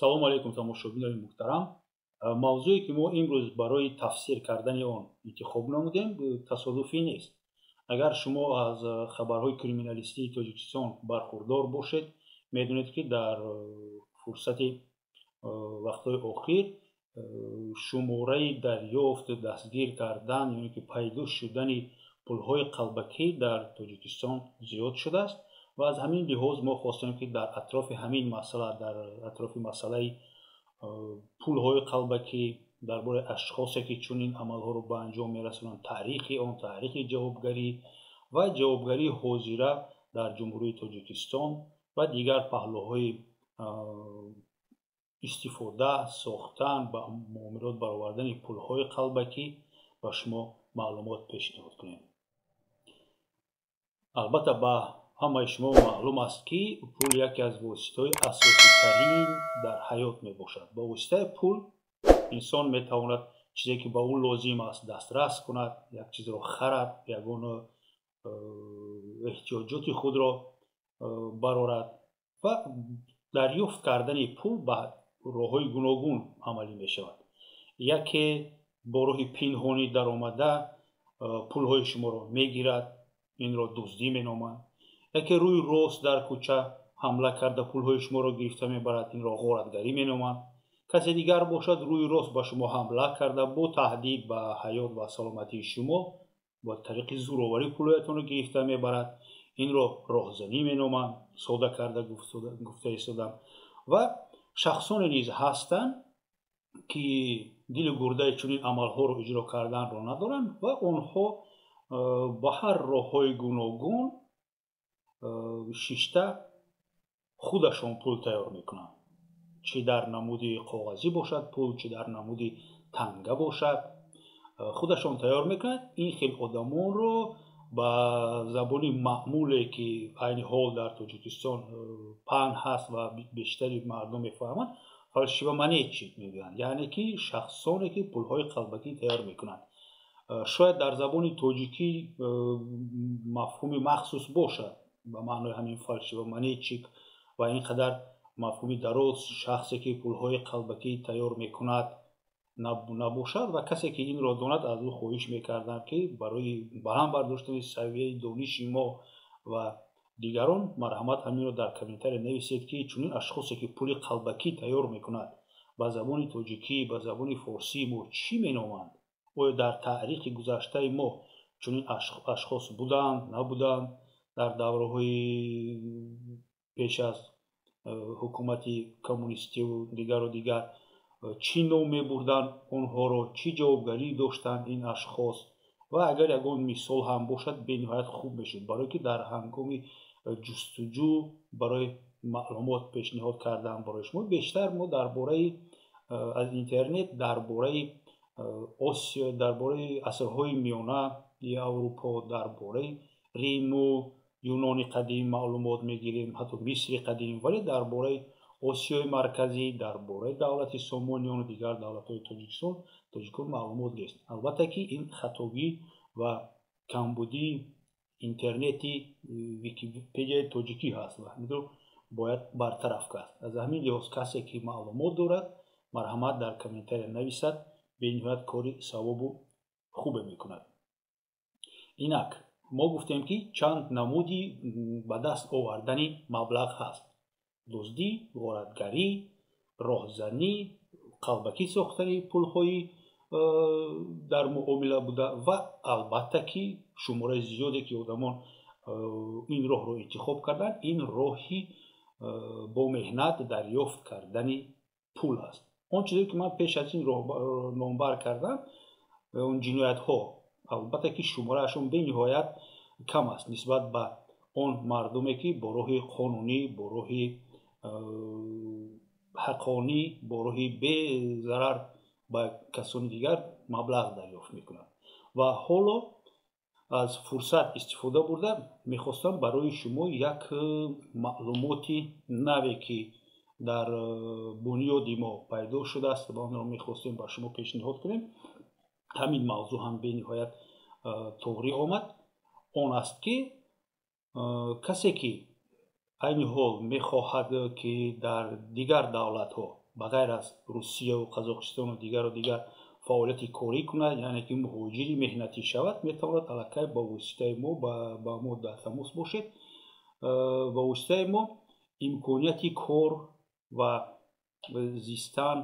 Салому алайкум, тамошобинони муҳтарам. Мавзӯе, ки мо имрӯз барои тафсир кардани он интихоб намудем, тасодуфӣ нест. Агар шумо аз хабарҳои криминалистии Тоҷикистон бархурдор бошед, медонед, ки дар фурсати вақтҳои охир шумораи дарёфт, дастгир кардан ё ки пайдо шудани пулҳои қалбакӣ дар Тоҷикистон зиёд шудааст ва аз ҳамин лиҳоз мо хостем, ки дар атрофи ҳамин масъала, дар атрофи масъалаи пулҳои қалбакӣ, дар бораи ашхосе, ки чунин амалҳоро ба анҷом мерасонанд, таърихи он, таърихи ҷавобгарӣ ва ҷавобгарии ҳозира дар Ҷумҳурии Тоҷикистон ва дигар паҳлӯҳои истифода, сохтан, ба муомилот баровардани пулҳои қалбакӣ ба шумо маълумот пешниҳод кунем. Албатта, ба ҳамаи шумо маълум аст, ки пул яке аз воситаҳои асоситарин дар ҳаёт мебошад. Ба воситаи пул инсон метавонад чизе, ки ба ӯ лозим аст, дастрас кунад, як чизро харад, ягон эҳтиёҷоти худро барорад ва дарёфт кардани пул ба роҳҳои гуногун амалӣ мешавад. Яке бо роҳи пинҳонӣ даромада пулҳои шуморо мегирад, инро дуздӣ меноманд. Яке рӯи рост дар кӯча ҳамла карда, пулҳои шуморо гирифта мебарад, инро ғоратгарӣ меноманд. Касе дигар бошад, рӯи рост ба шумо ҳамла карда, бо таҳдид ба ҳаёт ва саломатии шумо, бо тариқи зӯроварӣ пулҳоятонро гирифта мебарад, инро роҳзанӣ меноманд. Сода карда гуфта истодам. Ва шахсоне низ ҳастанд, ки дилу гурдаи чунин амалҳоро иҷро карданро надоранд ва онҳо ба ҳар роҳҳои гуногун шишта худашон пул тайёр мекунанд, чӣ дар намуди коғазӣ бошад пул, чӣ дар намуди танга бошад, худашон тайёр мекунанд. Ин хел одамонро ба забони маъмуле, ки айни ҳол дар Тоҷикистон паҳн ҳаст ва бештари мардум мефаҳманд, фальшивомонетчик мегӯянд, яъне ки шахсоне, ки пулҳои қалбакӣ тайёр мекунанд. Шояд дар забони тоҷикӣ мафҳуми махсус бошад ба маънои ҳамин фальшивомонетчик ва ин қадар мафҳуми дароз, шахсе, ки пулҳои қалбакӣ тайёр мекунад, набошад. Ва касе, ки инро донад, аз ӯ хоҳиш мекардам, ки барои баланд бардоштани савияи дониши мо ва дигарон марҳамат, ҳаминро дар комментария нависед, ки чунин ашхосе, ки пули қалбакӣ тайёр мекунад, ба забони тоҷикӣ, ба забони форсии мо чӣ меноманд? Оё дар таърихи гузаштаи мо чунин ашхос буданд, набуданд? Дар давраҳои пеш аз ҳукумати коммунистиву дигару дигар чӣ ном мебурданд онҳоро, чӣ ҷавобгарӣ доштанд ин ашхос? Ва агар ягон мисол ҳам бошад, бениҳоят хуб мешуд, барое ки дар ҳангоми ҷустуҷӯ барои маълумот пешниҳод кардан барои шумо бештар мо дар бораи аз интернет, дар бораи Осиё, дар бораи асрҳои миёнаи Аврупо, дар бораи Риму Юнони қадим маълумот мегирем, ҳатто Мисри қадим, вале дар бораи Осиёи Марказӣ, дар бораи давлати Сомониёну дигар давлатҳои Тоҷикистон, тоҷикон маълумот нест. Албатта, ки ин хатогӣ ва камбудии интернети Википедияи тоҷикӣ ҳаст ва ҳаминро бояд бартараф кард. Аз ҳамин лиҳоз касе, ки маълумот дорад, марҳамат, дар комментария нависад, бениҳоят кори савобу хубе мекунад. Инак, мо гуфтем, ки чанд намуди ба даст овардани маблағ ҳаст: дуздӣ, ғоратгарӣ, роҳзанӣ, қалбакӣ сохтани пулҳои дар муомила буда ва албатта, ки шумораи зиёде, ки одамон ин роҳро интихоб карданд, ин роҳи бо меҳнат дарёфт кардани пул аст. Он чизе, ки ман пеш аз ин номбар кардам, он ҷиноятҳо, албатта, ки шумораашон бениҳоят кам аст нисбат ба он мардуме, ки бо роҳи қонунӣ, бо роҳи ҳаққонӣ, бо роҳи безарар ба касони дигар маблағ дарёфт мекунанд. Ва ҳоло аз фурсат истифода бурда, мехостам барои шумо як маълумоти наве, ки дар бунёди мо пайдо шудааст ва онро мехостем ба шумо пешниҳод кунем, ҳамин мавзӯъ ҳам бениҳоят тоғрӣ омад, он аст, ки касе, ки айни ҳол мехоҳад, ки дар дигар давлатҳо ба ғайр аз Русияву Қазоқистону дигару дигар фаъолияти корӣ кунад, яъне ки муҳоҷири меҳнатӣ шавад, метавонад аллакай ба воситаи мо ба мо дар тамос бошед. Ба воситаи мо имконияти кор ва зистан,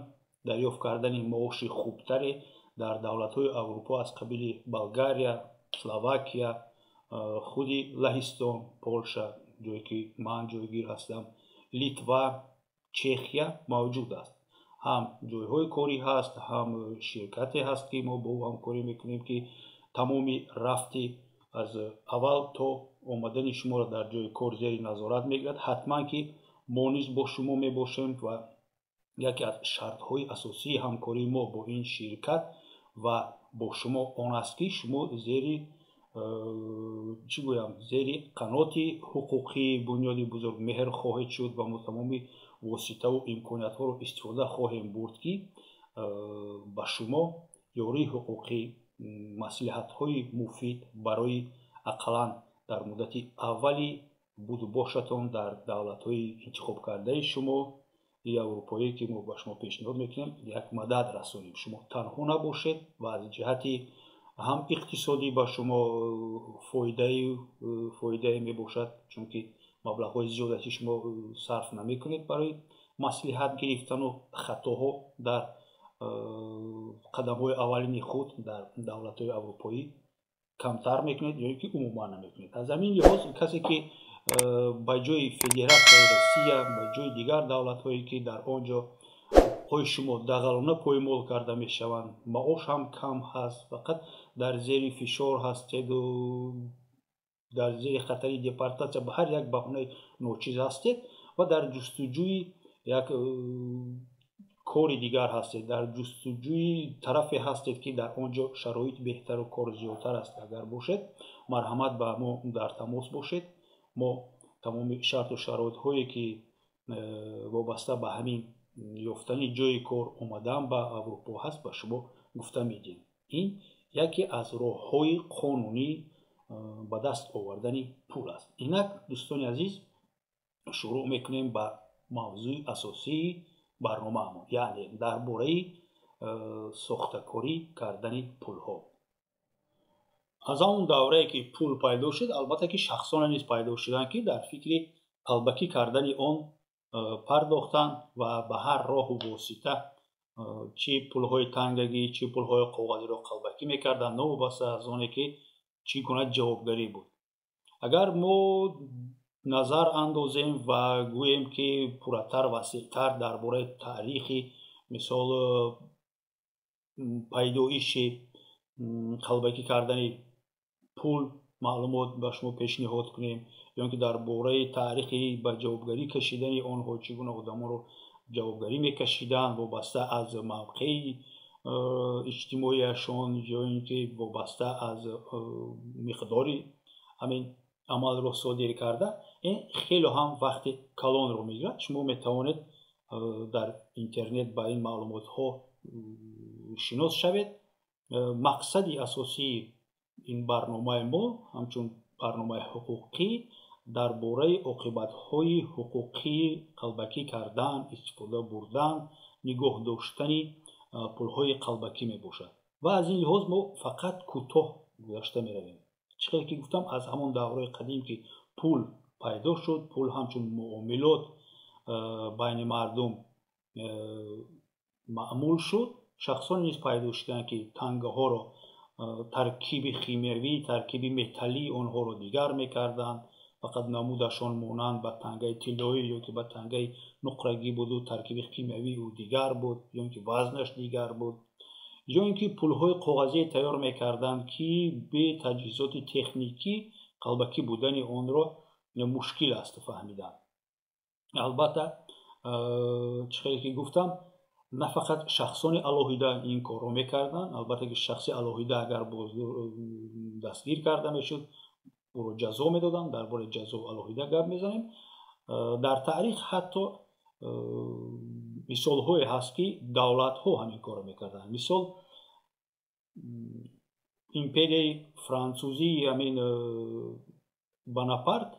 дарёфт кардани маоши хубтаре дар давлатҳои Аврупо аз қабили Болгария, Словакия, худи Лаҳистон, Полша, ҷое ки ман ҷойгир ҳастам, Литва, Чехия мавҷуд аст. Ҳам ҷойҳои корӣ ҳаст, ҳам ширкате ҳаст, ки мо бо ӯ ҳамкорӣ мекунем, ки тамоми рафти аз аввал то омадани шуморо дар ҷои кор зери назорат мегирад. Ҳатман ки мо низ бо шумо мебошем ва яке аз шартҳои асосии ҳамкории мо бо ин ширкат ва бо шумо он аст, ки шумо зери, чӣ гӯям, зери қаноти ҳуқуқии Бунёди Бузургмеҳр хоҳед шуд ва мо тамоми воситаву имкониятҳоро истифода хоҳем бурд, ки ба шумо ёрии ҳуқуқӣ, маслиҳатҳои муфид барои ақаллан дар муддати аввали будубошатон дар давлатҳои интихобкардаи шумо аврупоие, ки мо ба шумо пешниҳод мекунем, як мадад расонем. Шумо танҳо набошед ва аз ҷиҳати ҳам иқтисодӣ ба шумо фоидае мебошад, чунки маблағҳои зиёдати шумо сарф намекунед барои маслиҳат гирифтану хатоҳо дар қадамҳои аввалини худ дар давлатҳои аврупоӣ камтар мекунед ё ки умуман намекунед. Аз ҳамин лиҳоз, касе ки ба ҷои Федератсияи Россия, ба ҷои дигар давлатҳое, ки дар он ҷо ҳуқуқҳои шумо дағалона поймол карда мешаванд, маош ҳам кам ҳаст, фақат дар зери фишор ҳастеду дар зери хатари депортатсия ба ҳар як баҳонаи ночиз ҳастед ва дар ҷустуҷӯи як кори дигар ҳастед, дар ҷустуҷӯи тарафе ҳастед, ки дар он ҷо шароит беҳтару кор зиёдтар аст, агар бошед, марҳамат, ба мо дар тамос бошед. Мо тамоми шарту шароитҳое, ки вобаста ба ҳамин ёфтани ҷойи кор, омадан ба Аврупо ҳаст, ба шумо гуфта медиҳем. Ин яке аз роҳҳои қонунӣ ба даст овардани пул аст. Инак, дӯстони азиз, шурӯъ мекунем ба мавзӯи асосии барномаамон, яъне дар бораи сохтакорӣ кардани пулҳо. Аз он даврае ки пул пайдо шуд, албатта ки шахсоне низ пайдо шуданд, ки дар фикри қалбакӣ кардани он пардохтанд ва ба ҳар роҳу восита, чӣ пулҳои тангагӣ, чӣ пулҳои коғазиро қалбакӣ мекарданд, новобаста аз оне ки чӣ гуна ҷавобгарӣ буд. Агар мо назар андозем ва гӯем, ки пурратар, васеътар дар бораи таърихи, мисол, пайдоиши қалбакӣ кардани пул маълумот ба шумо пешниҳод кунем ё ин ки дар бораи таърихи ба ҷавобгарӣ кашидани онҳо, чӣ гуна одамонро ҷавобгарӣ мекашиданд вобаста аз мавқеи иҷтимоияшон ё ин ки вобаста аз миқдори ҳамин амалро содир карда, ин хеле ҳам вақти калонро мегирад. Шумо метавонед дар интернет ба ин маълумотҳо шинос шавед. Мақсади асосии ин барномаи мо ҳамчун барномаи ҳуқуқӣ дар бораи оқибатҳои ҳуқуқии қалбакӣ кардан, истифода бурдан, нигоҳ доштани пулҳои қалбакӣ мебошад ва аз ин лиҳоз мо фақат кӯтоҳ гузашта меравем. Чӣ хеле ки гуфтам, аз ҳамон давраи қадим ки пул пайдо шуд, пул ҳамчун муомилот байни мардум маъмул шуд, шахсоне низ пайдо шуданд, ки тангаҳоро таркиби химиявӣ, таркиби металлии онҳоро дигар мекарданд. Фақат намудашон монанд ба тангаи тиллоӣ ё ки ба тангаи нуқрагӣ буду таркиби химиявии ӯ дигар буд ё ин ки вазнаш дигар буд, ё ин ки пулҳои коғазие тайёр мекарданд, ки бе таҷҳизоти техникӣ қалбакӣ будани онро мушкил аст фаҳмидан. Албатта, чӣ хеле ки гуфтам, на фақат шахсони алоҳида ин корро мекарданд. Албатта ки шахси алоҳида агар боз дастгир карда мешуд, ӯро ҷазо медоданд. Дар бораи ҷазо алоҳида гап мезанем. Дар таърих ҳатто мисолҳое ҳаст, ки давлатҳо ҳамин корро мекарданд. Мисол, империяи франсузии ҳамин Бонапарт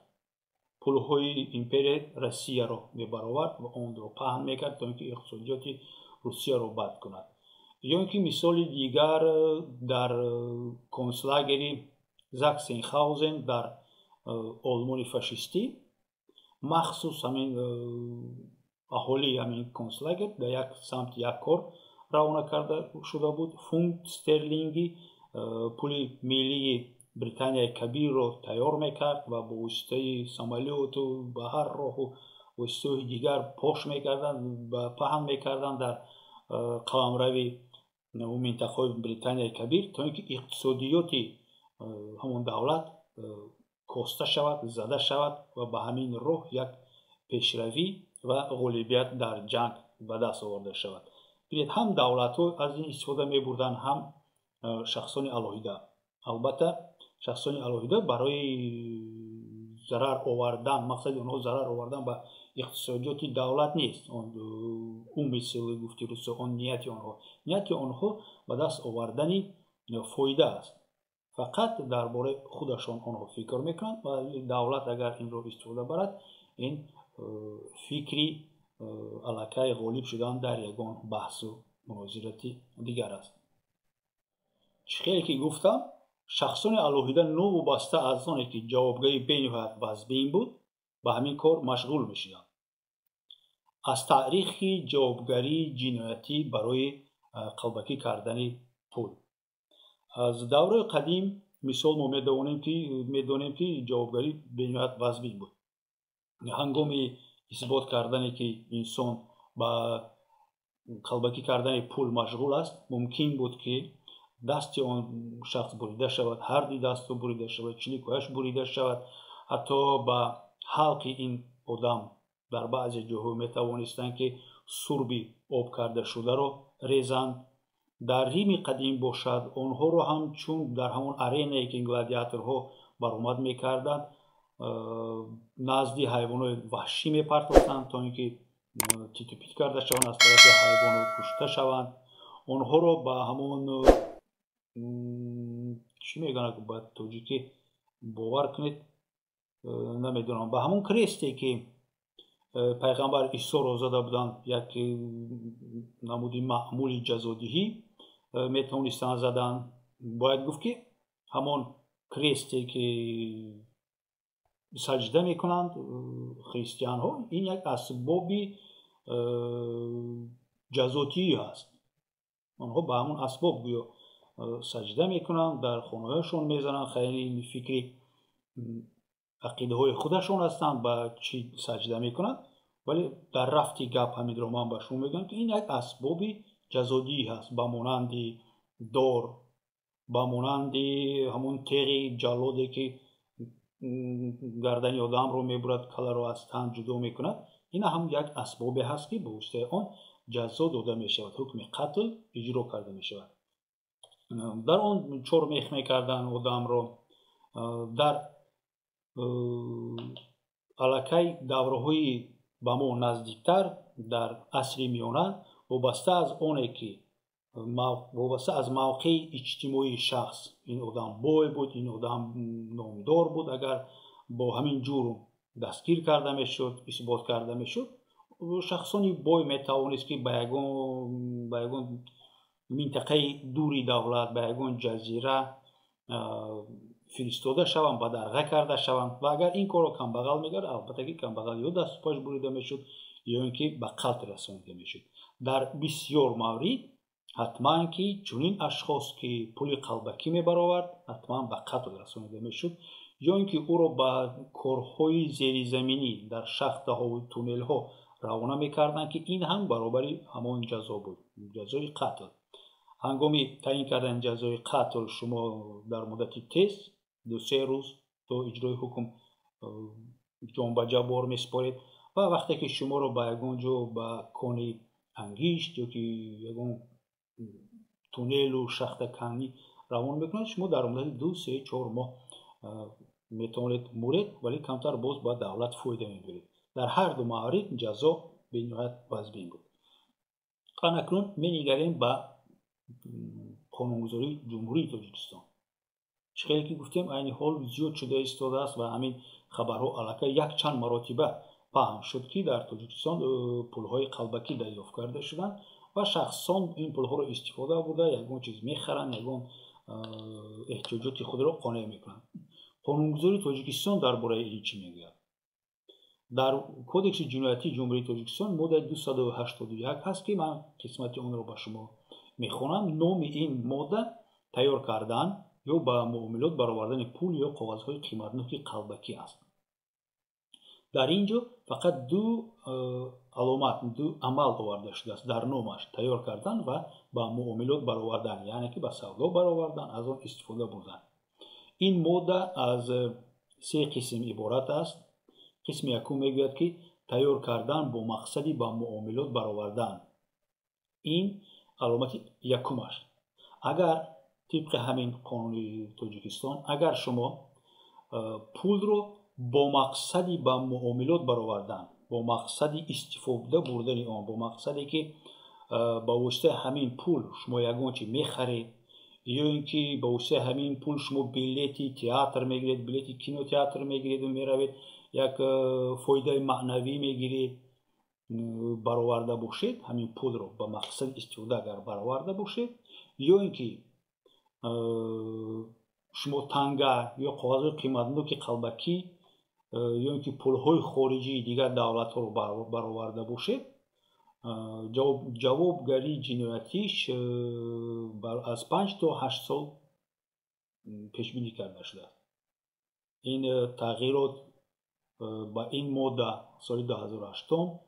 пулҳои пулҳои империяи Россияро мебаровард ва онро паҳн мекард, то ин ки иқтисодиёти Русияро бад кунад. Ё ин ки мисоли дигар, дар концлагери Заксенхаузен дар Олмони фашистӣ махсус ҳамин аҳолии ҳамин концлагер дар як самти як кор равона карда шуда буд. Фунт стерлинги, пули миллии Британияи Кабирро тайёр мекард ва бо воситаи самолёту ба ҳар роҳу воситаҳои дигар пош мекарданд, паҳн мекарданд дар қаламрави минтақаҳои Британияи Кабир, то ин ки иқтисодиёти ҳамон давлат коста шавад, зада шавад ва ба ҳамин роҳ як пешравӣ ва ғолибият дар ҷанг ба даст оварда шавад. Бинед, ҳам давлатҳо аз ин истифода мебурданд, ҳам шахсони алоҳида. Албатта, шахсони алоҳида барои зарар овардан, мақсади онҳо зарар овардан ба иқтисодиёти давлат нест. Он умысел, гуфти русо, он нияти онҳо, нияти онҳо ба даст овардани фоида аст. Фақат дар бораи худашон онҳо фикр мекунанд ва давлат агар инро истифода барад, ин фикри аллакай ғолиб шудан дар ягон баҳсу мунозирати дигар аст. Чӣ хеле ки гуфтам, шахсони алоҳида новобаста аз оне ки ҷавобгарии бениҳоят вазбин буд, ба ҳамин кор машғул мешуданд. Аз таърихи ҷавобгарии ҷиноятӣ барои қалбакӣ кардани пул аз давраи қадим мисол мо медонем, ки ҷавобгарӣ бениҳоят вазбин буд. Ҳангоми исбот кардане ки инсон ба қалбакӣ кардани пул машғул аст, мумкин буд, ки дасти он шахс бурида шавад, ҳарду дасту бурида шавад, чиликояш бурида шавад, ҳатто ба ҳалқи ин одам дар баъзе ҷоҳо метавонистанд, ки сурби об карда шударо резанд. Дар Рими қадим бошад, онҳоро ҳам чун дар ҳамон аренае ки гладиаторҳо баромад мекарданд, назди ҳайвонои ваҳшӣ мепартофтанд, то ин ки титупит карда шаванд, аз тарафи ҳайвонот кушта шаванд. Онҳоро ба ҳамон, чӣ мегӯянд ба тоҷикӣ, бовар кунед, намедонам, ба ҳамон кресте ки пайғамбар Исоро зада буданд, як намуди маъмули ҷазодиҳӣ метавонистанд задан. Бояд гуфт, ки ҳамон кресте ки саҷда мекунанд христианҳо, ин як асбоби ҷазотиӣ ҳаст. Онҳо ба ҳамон асбоб гӯё саҷда мекунанд, дар хонаҳояшон мезананд. Хайри, фикри ақидаҳои худашон ҳастанд, ба чӣ саҷда мекунанд, вале дар рафти гап ҳаминро ман ба шумо мегӯям, ки ин як асбоби ҷазодиҳӣ ҳаст, ба монанди дор, ба монанди ҳамон теғи ҷаллоде, ки гардани одамро мебурад, каларо аз тан ҷудо мекунад. Ин ҳам як асбобе ҳаст, ки ба воситаи он ҷазо дода мешавад, ҳукми қатл иҷро карда мешавад. Дар он чормех мекарданд одамро. Дар аллакай давраҳои ба мо наздиктар, дар асри миёна, вобаста аз оне ки вобаста аз мавқеи иҷтимоии шахс, ин одам бой буд, ин одам номдор буд, агар бо ҳамин ҷурм дастгир карда мешуд, исбот карда мешуд, шахсони бой метавонист, ки ба ягон минтақаи дури давлат, ба ягон ҷазира фиристода шаванд, бадарға карда шаванд. Ва агар ин корро камбағал мекард, албатта ки камбағал ё дасту пояш бурида мешуд, ё ин ки ба қатл расонида мешуд. Дар бисёр маврид ҳатман ки чунин ашхос, ки пули қалбакӣ мебаровард, ҳатман ба қатл расонида мешуд, ё ин ки ӯро ба корҳои зеризаминӣ дар шахтаҳову туннелҳо равона мекарданд, ки ин ҳам баробари ҳамон ҷазо буд, ҷазои қатл. Ҳангоми таъин кардани ҷазои қатл шумо дар муддати тез, 2-3 рӯз то иҷрои ҳукм, ҷон ба ҷаббор месупоред ва вақте ки шуморо ба ягон ҷо, ба кони ангишт ё ки ягон туннелу шахтаканӣ равон мекунад, шумо дар муддати 2, 3, 4 моҳ метавонед муред, вале камтар боз ба давлат фоида мебаред. Дар ҳар ду маврид ҷазо бениҳоят вазбин буд. Акнун менигарем ба қонунгузории Ҷумҳурии Тоҷикистон. Чӣ хеле ки гуфтем, айни ҳол зиёд шуда истодааст ва ҳамин хабарҳо аллакай якчанд маротиба паҳн шуд, ки дар Тоҷикистон пулҳои қалбакӣ дарёфт карда шуданд ва шахсон ин пулҳоро истифода бурда ягон чиз мехаранд, ягон эҳтиёҷоти худро қонеъ мекунанд. Қонунгузории Тоҷикистон дар бораи ин чӣ мегӯяд? Дар Кодекси ҷиноятии Ҷумҳурии Тоҷикистон моддаи 281 ҳаст, ки ман қисмати онро ба шумо мехонам. Номи ин модда тайёр кардан ё ба муомилот баровардани пул ё коғазҳои қиматноки қалбакӣ аст. Дар ин ҷо фақат ду аломат, ду амал оварда шудааст дар номаш: тайёр кардан ва ба муомилот баровардан, яъне ки ба савдо баровардан, аз он истифода бурдан. Ин модда аз се қисм иборат аст. Қисми якум мегӯяд, ки тайёр кардан бо мақсади ба муомилот баровардан. Ин аломати якумаш. Агар тибқи ҳамин қонуни Тоҷикистон, агар шумо пулро бо мақсади ба муомилот баровардан, бо мақсади истифода бурдани он, бо мақсаде ки ба воситаи ҳамин пул шумо ягон чи мехаред ё ин ки ба воситаи ҳамин пул шумо билети театр мегиред, билети кинотеатр мегиреду меравед, як фоидаи маънавӣ мегиред, бароварда бошед, ҳамин пулро ба мақсади истифода агар бароварда бошед, ё ин ки шумо танга ё коғазҳои қиматноки қалбакӣ ё ин ки пулҳои хориҷии дигар давлатҳоро бароварда бошед, ҷавобгарии ҷиноятиш аз 5 то 8 сол пешбинӣ карда шудааст. Ин тағйирот ба ин модда соли 2008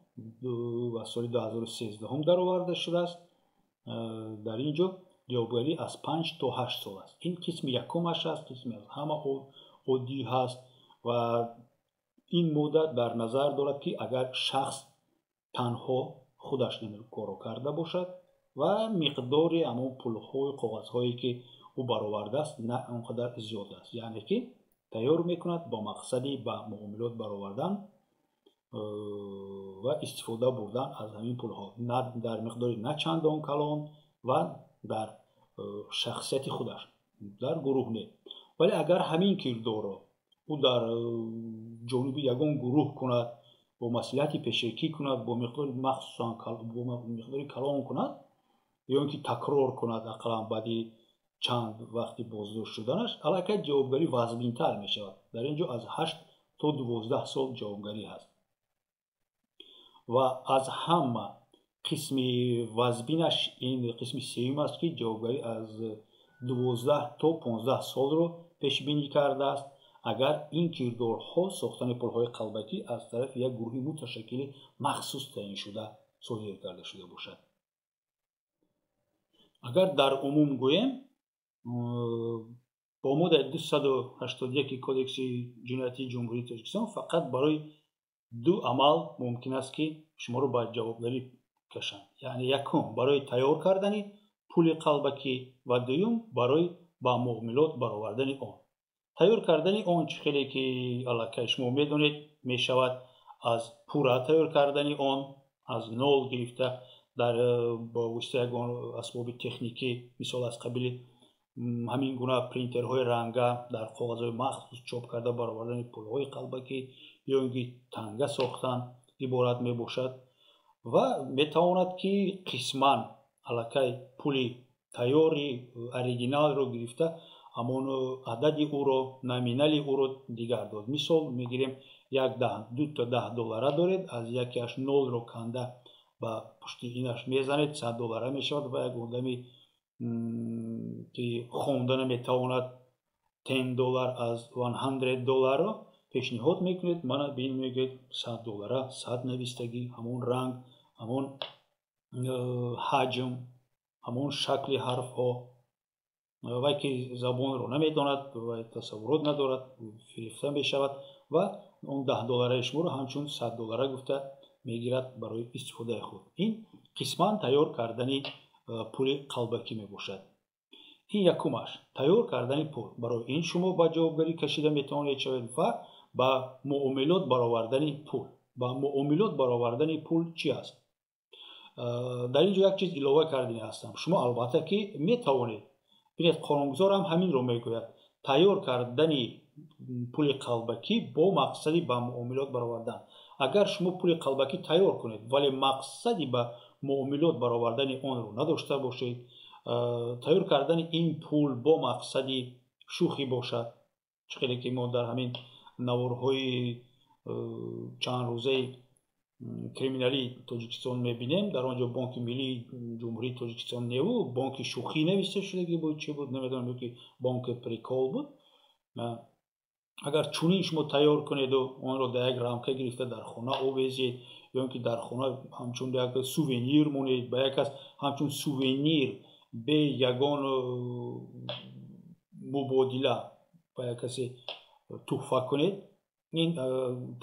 ва соли 2013 дароварда шудааст. Дар ин ҷо ҷавобгарӣ аз 5 то 8 сол аст. Ин қисми якумаш аст, қисми аз ҳама оддӣ ҳаст ва ин модда дар назар дорад, ки агар шахс танҳо худаш ин корро карда бошад ва миқдори ҳамон пулҳои коғазҳое, ки ӯ баровардааст, на он қадар зиёд аст, яъне ки тайёр мекунад бо мақсади ба муомилот баровардан ва истифода бурдан аз ҳамин пулҳо на дар миқдори на чандон калон ва дар шахсияти худаш, дар гурӯҳ не. Вале агар ҳамин кирдорро ӯ дар ҷониби ягон гурӯҳ кунад, бо маслиҳати пешакӣ кунад, бо миқдори махсусан бо миқдори калон кунад ё ин ки такрор кунад, ақаллан баъди чанд вақти боздошт шуданаш, аллакай ҷавобгарӣ вазминтар мешавад. Дар ин ҷо аз 8 то 12 сол ҷавобгарӣ ҳаст ва аз ҳама қисми вазбинаш ин қисми сеюм аст, ки ҷавобгарӣ аз 12 то 15 солро пешбинӣ кардааст, агар ин кирдорҳо, сохтани пулҳои қалбакӣ, аз тарафи як гурӯҳи муташаккили махсус таъиншуда содир карда шуда бошад. Агар дар умум гӯем, бо моддаи 281 Кодекси ҷиноятии Ҷумҳурии Тоҷикистон фақат барои ду амал мумкин аст, ки шуморо ба ҷавобгарӣ кашанд, яъне якум барои тайёр кардани пули қалбакӣ ва дуюм барои ба муомилот баровардани он. Тайёр кардани он, чӣ хеле ки аллакай шумо медонед, мешавад аз пурра тайёр кардани он, аз нол гирифта, дар бо воситаи ягон асбоби техникӣ, мисол аз қабили ҳамин гуна принтерҳои ранга, дар коғазҳои махсус чоп карда баровардани пулҳои қалбакӣ ё ин ки танга сохтан иборат мебошад. Ва метавонад, ки қисман аллакай пули тайёри оригиналро гирифта, ҳамон адади ӯро, номинали ӯро дигар дод. Мисол мегирем, як дута 10 доллара доред, аз якеаш нолро канда ба пушти инаш мезанед, 100 доллара мешавад ва як одами, ки хонда наметавонад, $10 аз $100-ро пешниҳод мекунед. Мана бин, мегӯед, 100 доллара, 100 навистагӣ, ҳамон ранг, ҳамон ҳаҷм, ҳамон шакли ҳарфҳо. Вай ки забонро намедонад ва тасаввурот надорад, фирефта мешавад ва он 10 доллараи шуморо ҳамчун 100 доллара гуфта мегирад барои истифодаи худ. Ин қисман тайёр кардани пули қалбакӣ мебошад. Ин якумаш, тайёр кардани пул, барои ин шумо ба ҷавобгарӣ кашида метавонед шавед. Ва ба муомилот баровардани пул. Ба муомилот баровардани пул чӣ аст? Дар ин ҷо як чиз илова кардани ҳастам. Шумо албатта ки метавонед, бинед, қонунгузор ҳам ҳаминро мегӯяд. Тайёр кардани пули қалбакӣ бо мақсади ба муомилот баровардан. Агар шумо пули қалбакӣ тайёр кунед, вале мақсади ба муомилот баровардани онро надошта бошед, тайёр кардани ин пул бо мақсади шӯхӣ бошад, чӣ хеле ки мо дар ҳамин наворҳои чандрӯзаи криминалии Тоҷикистон мебинем, дар он ҷо Бонки миллии Ҷумҳурии Тоҷикистон неву бонки шӯхӣ нависта шудагӣ буд, чӣ буд, намедонам, ё ки бонки прикол буд. Агар чунин шумо тайёр кунеду онро дар як рамка гирифта дар хона овезед, ё ин ки дар хона ҳамчун як сувенир монед, ба як кас ҳамчун сувенир бе ягон мубодила ба як касе туҳфа кунед, ин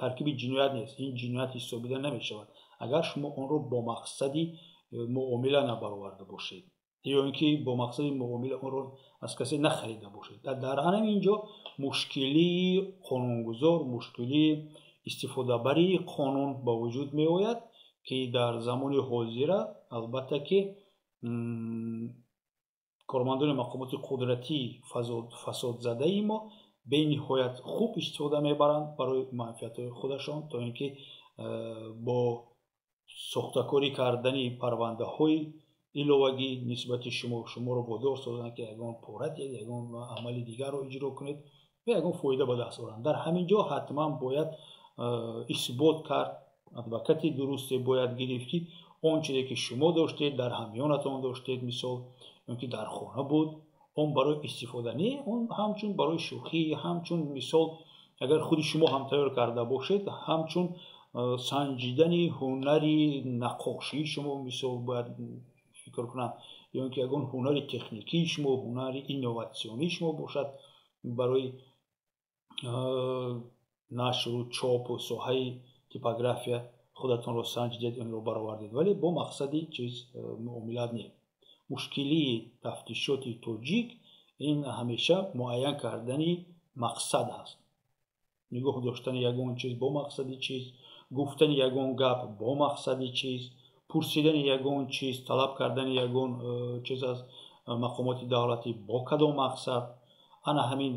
таркиби ҷиноят нест, ин ҷиноят ҳисобида намешавад, агар шумо онро бо мақсади муомила набароварда бошед ё ин ки бо мақсади муомила онро аз касе нахарида бошед. Дар ҳамин ҷо мушкилии қонунгузор, мушкилии истифодабарии қонун ба вуҷуд меояд, ки дар замони ҳозира, албатта, ки кормандони мақомоти қудратии фасодзадаи мо бениҳоят хуб истифода мебаранд барои манфиатҳои худашон, то ин ки бо сохтакорӣ кардани парвандаҳои иловагӣ нисбати шумо шуморо водор созанд, ки ягон пора диҳед, ягон амали дигарро иҷро кунед ва ягон фоида ба даст оранд. Дар ҳамин ҷо ҳатман бояд исбот кард, адвокати дурусте бояд гирифт, ки он чизе ки шумо доштед, дар ҳамёнатон доштед, мисол, ё ки дар хона буд, он барои истифода не, он ҳамчун барои шӯхӣ, ҳамчун, мисол, агар худи шумо ҳам тайёр карда бошед, ҳамчун санҷидани ҳунари наққошии шумо, мисол, бояд фикр кунам, ё ин ки ягон ҳунари техникии шумо, ҳунари инноватсионии шумо бошад, барои нашру чопу соҳаи типография худатонро санҷидед, онро баровардед, вале бо мақсади чиз муомилат не. Мушкилии тафтишоти тоҷик ин ҳамеша муайян кардани мақсад аст. Нигоҳ доштани ягон чиз бо мақсади чиз, гуфтани ягон гап бо мақсади чиз, пурсидани ягон чиз, талаб кардани ягон чиз аз мақомоти давлатӣ бо кадом мақсад. Ана ҳамин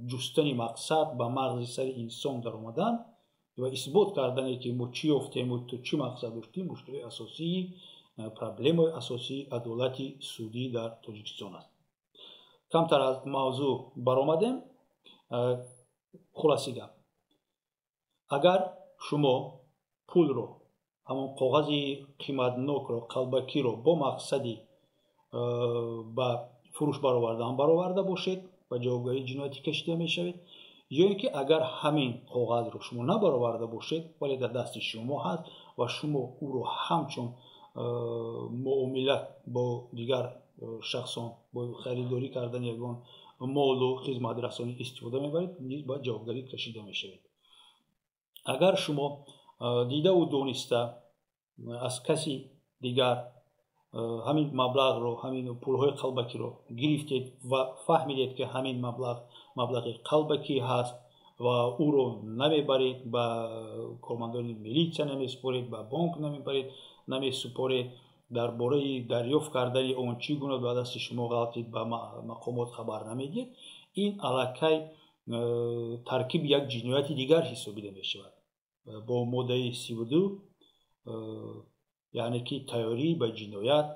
ҷустани мақсад, ба мағзи сари инсон даромадан ва исбот кардане, ки мо чӣ ёфтему ту чӣ мақсад доштӣ, мушкилии асосии, проблемаи асосии адолати судӣ дар Тоҷикистон аст. Камтар аз мавзӯъ баромадем. Хулоси гап, агар шумо пулро, ҳамон коғази қиматнокро, қалбакиро бо мақсади ба фурӯш баровардан бароварда бошед, ба ҷавобгарии ҷиноятӣ кашида мешавед, ё ин ки агар ҳамин коғазро шумо набароварда бошед, вале дар дасти шумо ҳаст ва шумо ӯро ҳамчун муомила бо дигар шахсон, бо харидорӣ кардани ягон молу хизматрасонӣ истифода мебаред, низ ба ҷавобгарӣ кашида мешавед. Агар шумо дидаву дониста аз каси дигар ҳамин маблағро, ҳамин пулҳои қалбакиро гирифтед ва фаҳмидед, ки ҳамин маблағ маблағи қалбакӣ ҳаст ва ӯро намебаред, ба кормандони милитсия намесупоред, ба бонк намебаред, намесупоред, дар бораи дарёфт кардани он, чӣ гуна ба дасти шумо ғалтид, ба мақомот хабар намедиҳед, ин аллакай таркиби як ҷинояти дигар ҳисобида мешавад бо моддаи 32, яъне ки тайёрӣ ба ҷиноят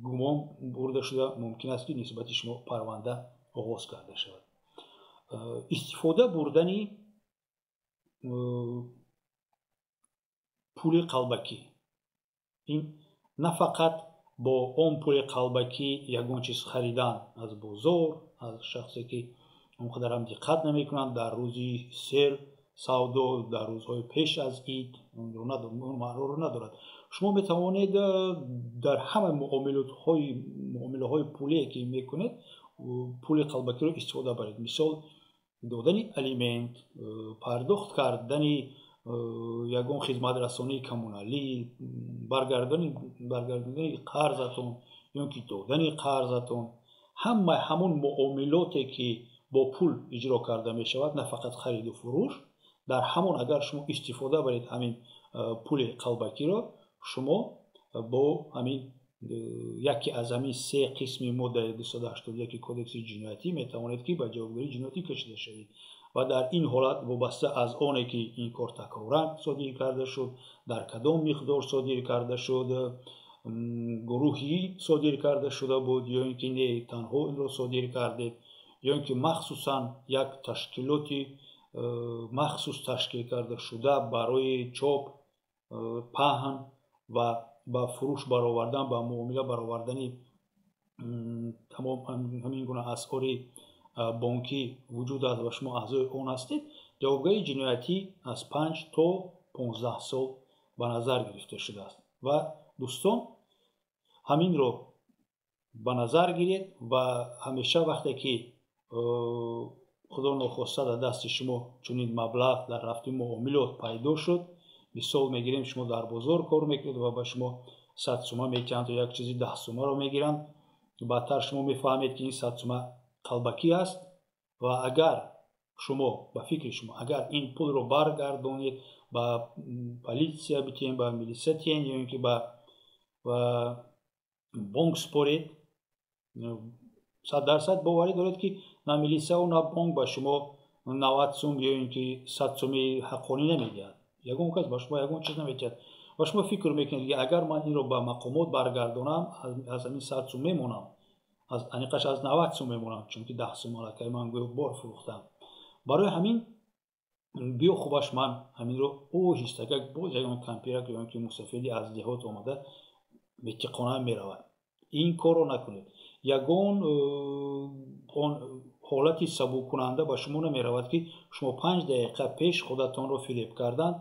гумон бурда шуда, мумкин аст, ки нисбати шумо парванда оғоз карда шавад. Истифода бурдани пули қалбакӣ, ин на фақат бо он пули қалбакӣ ягон чиз харидан аз бозор аз шахсе, ки он қадар ҳам диққат намекунанд, дар рӯзи сер савдо, дар рӯзҳои пеш аз ид маъноро надорад. Шумо метавонед дар ҳама муомилаҳои пулие, ки мекунед, пули қалбакиро истифода баред. Мисол, додани алимент, пардохт кардани ягон хизматрасонии коммуналӣ, баргардонидани қарзатон ё ки додани қарзатон, ҳама ҳамон муомилоте, ки бо пул иҷро карда мешавад, на фақат хариду фурӯш, дар ҳамон агар шумо истифода баред ҳамин пули қалбакиро, шумо бо ҳамин Яке аз ҳамин се қисми моддаи 281 Кодекси ҷиноятӣ метавонед, ки ба ҷавобгарии ҷиноятӣ кашида шавед. Ва дар ин ҳолат, вобаста аз оне ки ин кор такроран содир карда шуд, дар кадом миқдор содир карда шуд, гурӯҳӣ содир карда шуда буд ё ин ки не, танҳо инро содир кардед, ё ин ки махсусан як ташкилоти махсус ташкил карда шуда барои чоп, паҳн ва ба фурӯш баровардан, ба муомила баровардани тамом ҳамин гуна асъори бонкӣ вуҷуд аст ва шумо аъзои он ҳастед, ҷавобгарии ҷиноятӣ аз 5 то 15 сол ба назар гирифта шудааст. Ва дӯстон, ҳаминро ба назар гиред ва ҳамеша вақте ки худо нохоста дар дасти шумо чунин маблағ дар рафти муомилот пайдо шуд, мисол мегирем, шумо дар бозор кор мекунед ва ба шумо 100 сума метиҳанд ё як чизи 10 сумаро мегиранд, баъдтар шумо мефаҳмед, ки ин 100 сума қалбакӣ аст. Ва агар шумо, ба фикри шумо, агар ин пулро баргардонед, ба полиция битиҳем, ба милиса тиҳем ё ин ки ба бонк супоред, 100% боварӣ доред, ки на милисаву на бонк ба шумо 90 сум ё ин ки 100 суми ҳаққонӣ намедиҳад. Ягон кас ба шумо ягон чиз наметиҳад. Ва шумо фикр мекунед, ки агар ман инро ба мақомот баргардонам, аз ҳамин 100 сум мемонам, аз аниқаш аз 90 сум мемонам, чунки 10 сум аллакай ман гӯё бор фурӯхтам. Барои ҳамин биё, хубаш ман ҳаминро оҳистакак боз ягон кампирак ё ки мусафиди аз деҳот омада метиқона меравад. Ин корро накунед. Ягон он ҳолати сабуккунанда ба шумо намеравад, ки шумо 5 дақиқа пеш худатонро фиреб кардан,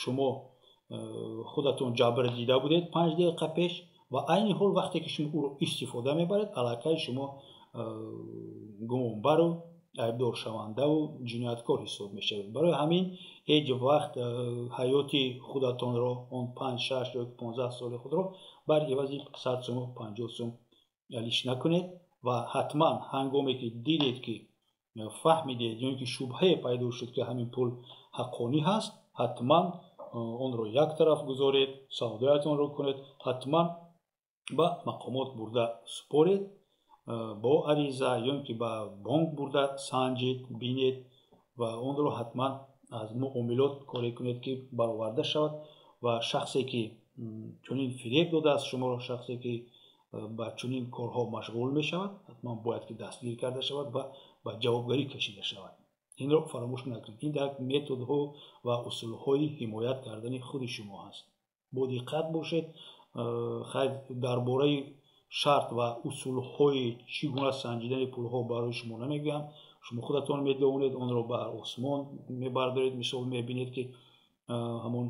шумо худатон ҷабр дида будед 5 дақиқа пеш ва айни ҳол вақте ки шумо ӯро истифода мебаред, аллакай шумо гумонбару айбдоршавандаву ҷинояткор ҳисоб мешавед. Барои ҳамин ҳеҷ вақт ҳаёти худатонро, он 5, 6 ё 15 соли худро бар ивази 100 суму 50 сум алиш накунед. Ва ҳатман ҳангоме ки дидед, ки фаҳмидед ё ин ки шубҳае пайдо шуд, ки ҳамин пул ҳаққонӣ ҳаст, ҳатман онро як тараф гузоред, савдоятонро кунед, ҳатман ба мақомот бурда супоред бо ариза ё ин ки ба бонк бурда санҷед, бинед ва онро ҳатман аз муомилот коре кунед, ки бароварда шавад. Ва шахсе ки чунин фиреб додааст шуморо, шахсе ки ба чунин корҳо машғул мешавад, ҳатман бояд ки дастгир карда шавад ва ба ҷавобгарӣ кашида шавад. Инро фаромӯш накунед. Ин як методҳо ва усулҳои ҳимоят кардани худи шумо ҳаст. Бо диққат бошед. Хайр, дар бораи шарт ва усулҳои чӣ гуна санҷидани пулҳо барои шумо намегӯям. Шумо худатон медонед, онро ба осмон мебардоред, мисол мебинед, ки ҳамон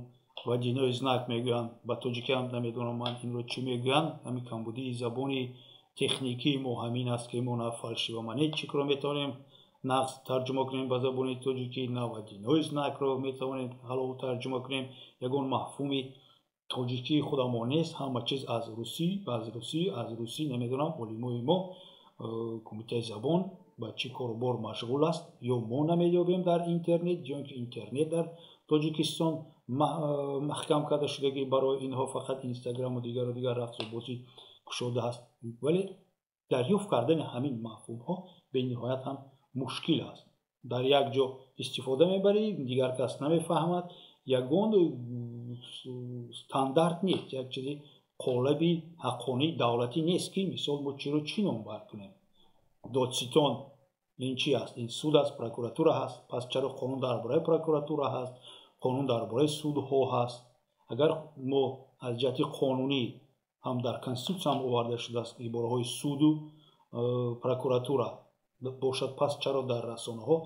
водяной знак мегӯянд, ба тоҷикиам намедонам ман инро чӣ мегӯянд. Ҳамин камбудии забони техникии мо ҳамин аст, ки мо на фальшивомонетчикро метавонем нағз тарҷума кунем ба забони тоҷикӣ, на водяной знакро метавонем ҳалол тарҷума кунем. Ягон мафҳуми тоҷикии худамо нест, ҳама чиз аз русӣ, аз русӣ, аз русӣ. Намедонам, олимои мо, кумитаи забон ба чӣ корубор машғул аст, ё мо намеёбем дар интернет, ё ин ки интернет дар Тоҷикистон маҳкам карда шудагӣ, барои инҳо фақат Инстаграму дигару дигар рақсу бозӣ кушода аст. Вале дарёфт кардани ҳамин мафҳумҳо бениҳоят ҳам мушкил аст. Дар як ҷо истифода мебарӣ, дигар кас намефаҳмад. Ягон стандарт нест, як чизи қолаби ҳаққонии давлатӣ нест, ки мисол мо чиро чӣ номбар кунем. Додситон ин чи аст? Ин суд аст, прокуратура ҳаст. Пас чаро қонун дар бораи прокуратура ҳаст, қонун дар бораи судҳо ҳаст? Агар мо аз ҷиҳати қонунӣ ҳам дар конститутсия ҳам оварда шудааст ибораҳои суду прокуратура бошад, пас чаро дар расонаҳо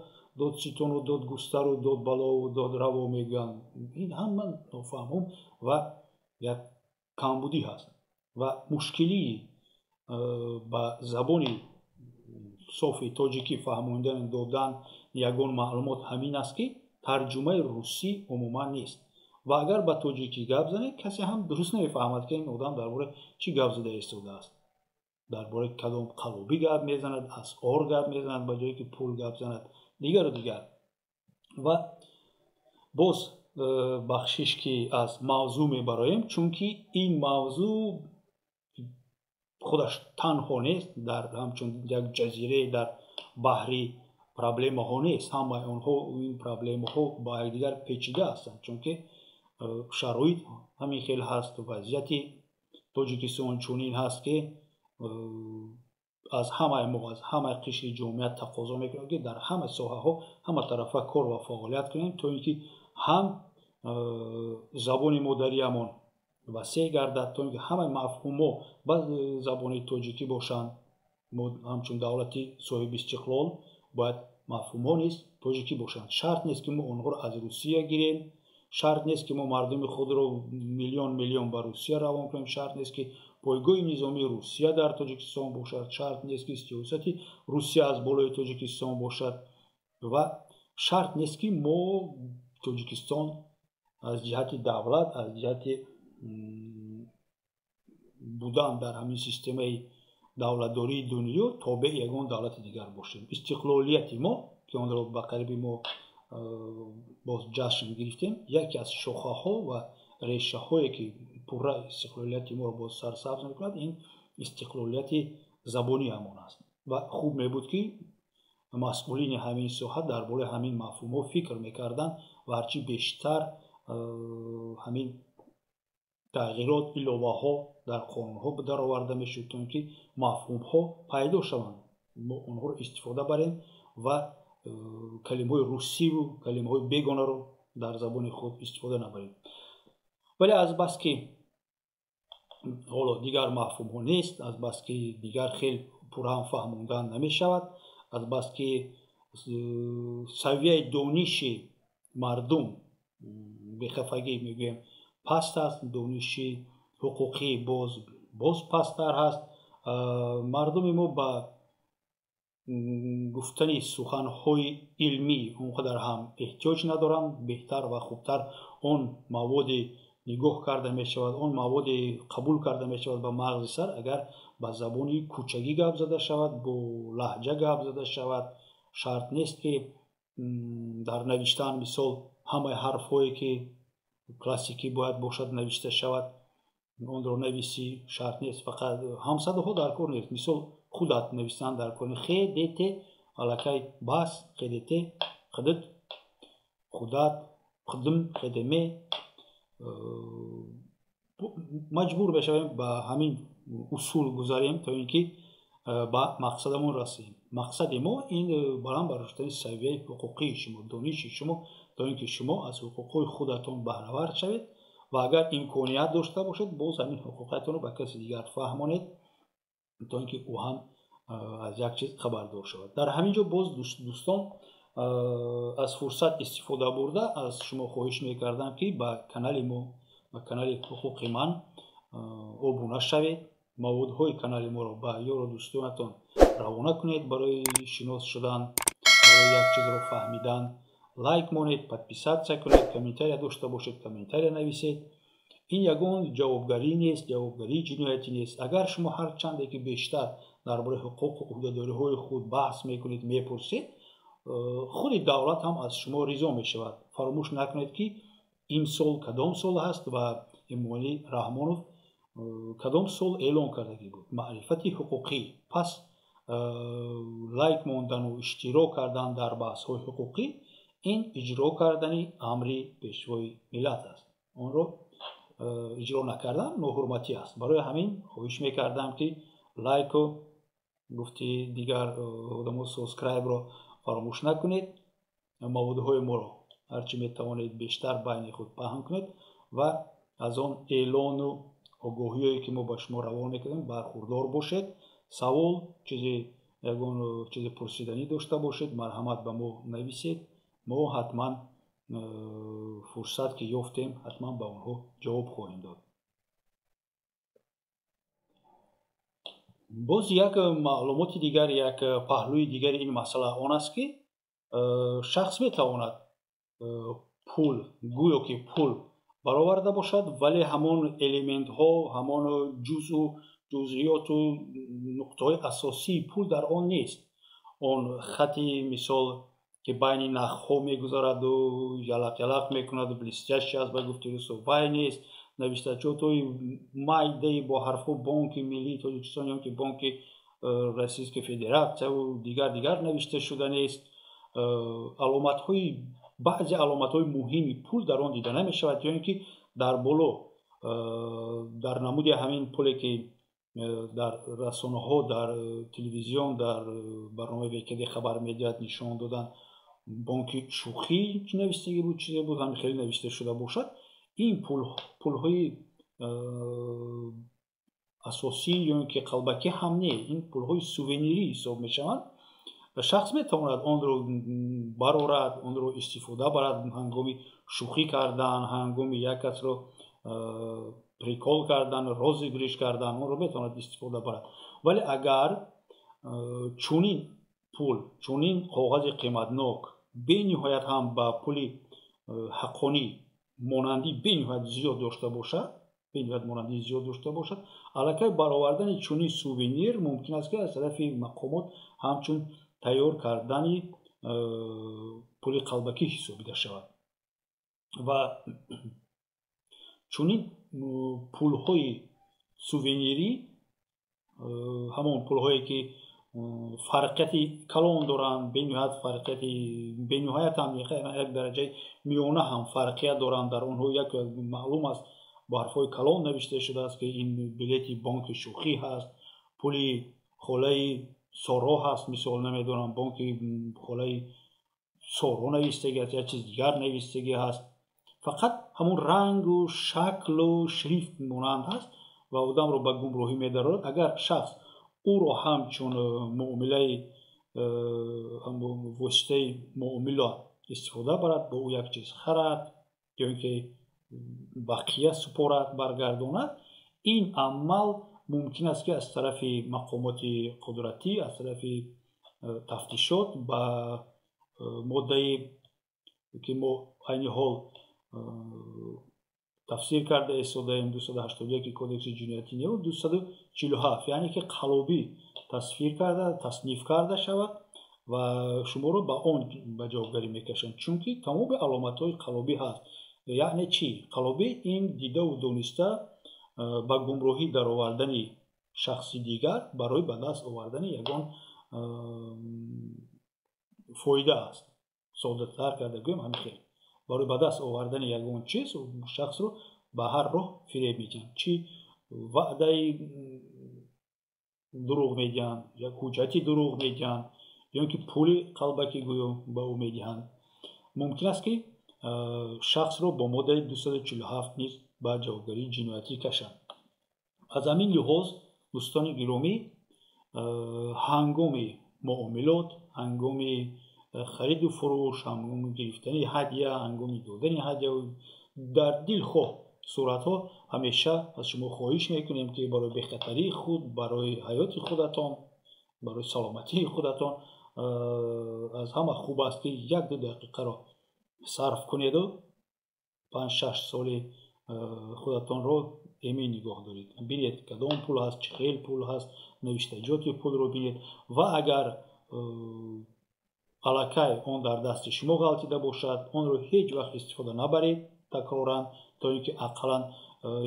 додситону додгустару додбалову додраво мегӯянд? Ин ҳама нофаҳмум ва як камбудӣ ҳаст. Ва мушкилии ба забони софи тоҷикӣ фаҳмондани додан ягон маълумот ҳамин аст, ки тарҷумаи русӣ умуман нест. Ва агар ба тоҷикӣ гап занед, касе ҳам дуруст намефаҳмад, ки ин одам дар бораи чӣ гап зада истодааст, дар бораи кадом қалобӣ гап мезанад, асъор гап мезанад ба ҷое ки пул гап занад, дигару дигар. Ва боз бахшиш, ки аз мавзӯъ мебароем, чунки ин мавзӯъ Худаш танҳо нест, дар ҳамчун як ҷазирае дар баҳри проблемаҳо нест. Ҳамаи онҳо, ин проблемаҳо ба якдигар печида ҳастанд, чунки шароит ҳамин хел ҳаст, вазъияти Тоҷикистон чунин ҳаст, ки аз ҳамаи мо, аз ҳамаи қишри ҷомеа тақозо мекунад, ки дар ҳама соҳаҳо ҳаматарафа кор ва фаъолият кунем, то ин ки ҳам забони модариямон васеъ гардад, то ин ки ҳамаи мафҳумҳо ба забони тоҷикӣ бошанд. Мо ҳамчун давлати соҳиби истиқлол бояд мафҳумҳо низ тоҷикӣ бошанд. Шарт нест, ки мо онҳоро аз Русия гирем, шарт нест, ки мо мардуми худро миллион миллион ба Русия равон кунем, шарт нест, ки пойгоҳи низомии Русия дар Тоҷикистон бошад, шарт нест, ки сиёсати Русия аз болои Тоҷикистон бошад ва шарт нест, ки мо Тоҷикистон аз ҷиҳати давлат, аз ҷиҳати будан дар ҳамин системаи давлатдории дунё тобеи ягон давлати дигар бошем. Истиқлолияти мо, ки онро ба қариби мо боз ҷашн гирифтем, яке аз шохаҳо ва решаҳое, ки пурра истиқлолияти моро боз сарсабз мекунад, ин истиқлолияти забониамон аст. Ва хуб мебуд, ки масъулини ҳамин соҳа дар бораи ҳамин мафҳумҳо фикр мекарданд ва ҳарчи бештар ҳамин тағйирот, иловаҳо дар қонунҳо дароварда мешуд, то ин ки мафҳумҳо пайдо шаванд, мо онҳоро истифода барем ва калимаҳои русиву калимаҳои бегонаро дар забони худ истифода набарем. Вале азбаски ҳоло дигар мафҳумҳо нест, азбаски дигар хел пурраам фаҳмондан намешавад, азбаски савияи дониши мардум, бехафагӣ мегӯем, паст аст, дониши ҳуқуқӣ боз пасттар ҳаст, мардуми мо ба гуфтани суханҳои илмӣ он қадар ҳам эҳтиёҷ надоранд. Беҳтар ва хубтар он маводе нигоҳ карда мешавад, он маводе қабул карда мешавад ба мағзи сар, агар ба забони кӯчагӣ гап зада шавад, бо лаҳҷа гап зада шавад. Шарт нест, ки дар навиштан, мисол, ҳамаи ҳарфҳое, ки классикӣ бояд бошад, навишта шавад, онро нависӣ, шарт нест. Фақат ҳамсадоҳо дар кор нест. Мисол, худат навистан дар кор нест. Хе д т аллакай бас, хе д т худат, худат, худм, хедм. Маҷбур мешавем ба ҳамин усул гузарем, то ин ки ба мақсадамон расем. Мақсади мо ин баланд бардоштани савияи ҳуқуқии шумо, дониши шумо, то ин ки шумо аз ҳуқуқҳои худатон баҳравар шавед ва агар имконият дошта бошед, боз ҳамин ҳуқуқиятонро ба каси дигар фаҳмонед, то ин ки ӯ ҳам аз як чиз хабардор шавад. Дар ҳамин ҷо боз, дӯстон, аз фурсат истифода бурда, аз шумо хоҳиш мекардам, ки ба канали мо, ба канали Ҳуқуқи ман обуна шавед, маводҳои канали моро ба ёру дӯстонатон равона кунед барои шинос шудан, барои як чизро фаҳмидан. Лайк монед, подписаться кунед, комментария дошта бошед, комментария нависед. Ин ягон ҷавобгарӣ нест, ҷавобгарии ҷиноятӣ нест. Агар шумо ҳар чанде ки бештар дар бораи ҳуқуқу ӯҳдадориҳои худ баҳс мекунед, мепурсед, худи давлат ҳам аз шумо ризо мешавад. Фаромӯш накунед, ки имсол кадом сол ҳаст ва Эмомалӣ Раҳмонов кадом сол эълон кардагӣ буд маърифати ҳуқуқӣ. Пас лайк мондану иштирок кардан дар баҳсҳои ҳуқуқӣ ин иҷро кардани амри Пешвои миллат аст. Онро иҷро накардан ноҳурматӣ аст. Барои ҳамин хоҳиш мекардам, ки лайку, гуфти дигар одамо, subscribe ро фаромӯш накунед, маводҳои моро ҳарчи метавонед бештар байни худ паҳн кунед ва аз он эълону огоҳиҳое, ки мо ба шумо равон мекунем, бархурдор бошед. Савол, чизи, ягон чизи пурсиданӣ дошта бошед, марҳамат, ба мо нависед. Мо ҳатман, фурсат ки ёфтем, ҳатман ба онҳо ҷавоб хоҳем дод. Боз як маълумоти дигар, як паҳлӯи дигари ин масъала он аст, ки шахс метавонад пул, гӯё ки пул бароварда бошад, вале ҳамон элементҳо, ҳамон ҷузъу ҷузъиёту нуқтаҳои асосии пул дар он нест. Он хати, мисол, ки байни нахҳо мегузараду ялақ ялақ мекунаду блестящий аст, ба гуфти русо, вай нест. Навиштаҷотҳои майдаи бо ҳарфҳо Бонки миллии Тоҷикистон ё ки Бонки Российской Федератсияву дигар дигар навишта шуда нест. Аломатҳои, баъзе аломатҳои муҳими пул дар он дида намешавад, ё ин ки дар боло, дар намуди ҳамин пуле, ки дар расонаҳо, дар телевизион, дар барномаи ВКД хабар медиҳад, нишон доданд, бонки шӯхӣ навиштагӣ буд, чизе буд, ҳамин хеле навишта шуда бошад. Ин пулҳои асосӣ ё ин ки қалбакӣ ҳам не, ин пулҳои сувенирӣ ҳисоб мешаванд. Шахс метавонад онро барорад, онро истифода барад ҳангоми шӯхӣ кардан, ҳангоми як касро прикол кардан, розыгрыш кардан, онро метавонад истифода барад. Вале агар чунин пул, чунин коғази қиматнок бениҳоят ҳам ба пули ҳаққонӣ монандӣ бениҳоят зиёд дошта бошад, бениҳоят монандии зиёд дошта бошад, аллакай баровардани чунин сувенир мумкин аст, ки аз тарафи мақомот ҳамчун тайёр кардани пули қалбакӣ ҳисобида шавад. Ва чунин пулҳои сувенирӣ, ҳамон пулҳое, ки фарқияти калон доранд, бениҳоят фарқияти, бениҳоят ҳам, як дараҷаи миёна ҳам фарқият доранд, дар онҳо як маълум аст, бо ҳарфҳои калон навишта шудааст, ки ин билети бонки шӯхӣ ҳаст, пули холаи Соро ҳаст, мисол, намедонам, бонки холаи Соро навиштагӣ аст, як чиз дигар навиштагӣ ҳаст, фақат ҳамун рангу шаклу шрифт монанд ҳаст ва одамро ба гумроҳӣ медарорад. Агар шахс ӯро ҳамчун муомилаи, воситаи муомила истифода барад, бо ӯ як чиз харад ё ин ки бақия супорад, баргардонад, ин амал мумкин аст, ки аз тарафи мақомоти қудратӣ, аз тарафи тафтишот ба моддае, ки мо айни ҳол тафсир карда истодаем, 281 Кодекси ҷиноятӣ неву 247, яъне ки қалобӣ тасвир карда, тасниф карда шавад ва шуморо ба он ба ҷавобгарӣ мекашанд, чунки тамоми аломатҳои қалобӣ ҳаст. Яъне чӣ? Қалобӣ ин дидаву дониста ба гумроҳӣ даровардани шахси дигар барои ба даст овардани ягон фоида аст. Соддатар карда гӯем, ҳамин хел барои ба даст овардани ягон чиз шахсро ба ҳар роҳ фиреб медиҳанд: чӣ ваъдаи дурӯғ медиҳанд, як ҳуҷҷати дурӯғ медиҳанд ё ин ки пули қалбакӣ гӯё ба ӯ медиҳанд. Мумкин аст, ки шахсро бо моддаи 247 низ ба ҷавобгарии ҷиноятӣ кашанд. Аз ҳамин лиҳоз, дӯстони гиромӣ, ҳангоми муомилот, ҳангоми хариду фурӯш, ҳангоми гирифтани ҳадя, ҳангоми додани ҳадя, дар дилхоҳ суратҳо ҳамеша аз шумо хоҳиш мекунем, ки барои бехатарии худ, барои ҳаёти худатон, барои саломатии худатон аз ҳама хуб аст, ки 1-2 дақиқаро сарф кунеду 5-6 соли худатонро эмин нигоҳ доред. Бинед, кадом пул ҳаст, чӣ хел пул ҳаст, навиштаҷоти пулро бинед ва агар аллакай он дар дасти шумо ғалтида бошад, онро ҳеҷ вақт истифода набаред такроран, то ин ки ақаллан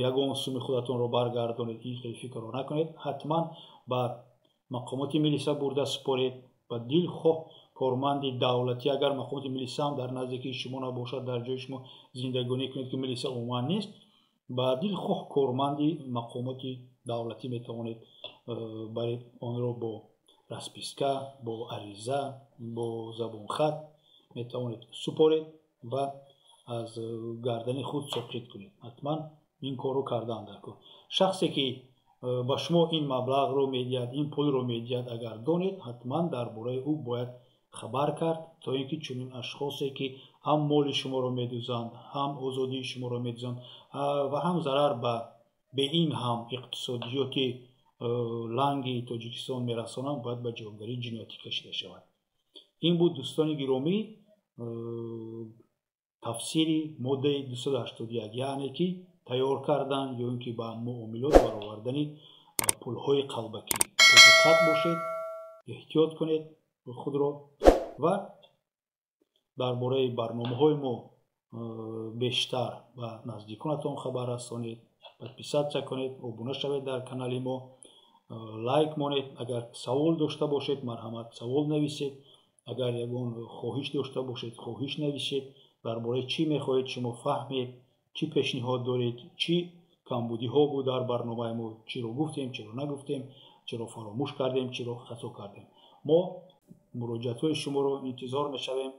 ягон суми худатонро баргардонед, ин хел фикрро накунед. Ҳатман ба мақомоти милиса бурда супоред, ба дилхоҳ корманди давлатӣ. Агар мақомоти милиса ҳам дар наздикии шумо набошад, дар ҷои шумо зиндагонӣ кунед, ки милиса умуман нест, ба дилхоҳ корманди мақомоти давлатӣ метавонед баред, онро бо расписка, бо ариза, бо забонхат метавонед супоред ва аз гардани худ соқит кунед. Ҳатман ин корро кардан дар кор. Шахсе, ки ба шумо ин маблағро медиҳад, ин пулро медиҳад, агар донед, ҳатман дар бораи ӯ бояд хабар кард, то ин ки чунин ашхосе, ки ҳам моли шуморо медузанд, ҳам озодии шуморо медузанд ва ҳам зарар ба беин ҳам иқтисодиёти ланги Тоҷикистон мерасонанд, бояд ба ҷавобгарии ҷиноятӣ кашида шавад. Ин буд, дӯстони гиромӣ, тафсири моддаи 281, яъне ки тайёр кардан ё ин ки ба муомилот баровардани пулҳои қалбакӣ. Диққат бошед, эҳтиёт кунед худро ва дар бораи барномаҳои мо. Бештар ба наздиконатон хабар расонед, подписаться кунед, обуна шавед дар канали мо, лайк монед. Агар савол дошта бошед, марҳамат, савол нависед. Агар ягон хоҳиш дошта бошед, хоҳиш нависед. Дар бораи чӣ мехоҳед шумо фаҳмед, чӣ пешниҳод доред, чӣ камбудиҳо буд дар барномаи мо, чиро гуфтем, чиро нагуфтем, чиро фаромӯш кардем, чиро хато кардем. Мо муроҷиатҳои шуморо интизор мешавем.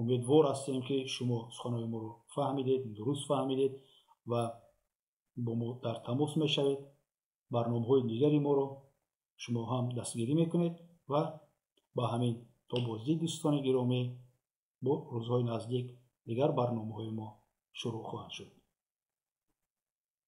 Умедвор ҳастем, ки шумо суханои моро фаҳмидед, дуруст фаҳмидед ва бо мо дар тамос мешавед. Барномаҳои дигари моро шумо ҳам дастгирӣ мекунед. Ва ба ҳамин то боздид, дӯстони гиромӣ. Бо рӯзҳои наздик дигар барномаҳои мо шурӯъ хоҳанд шуд.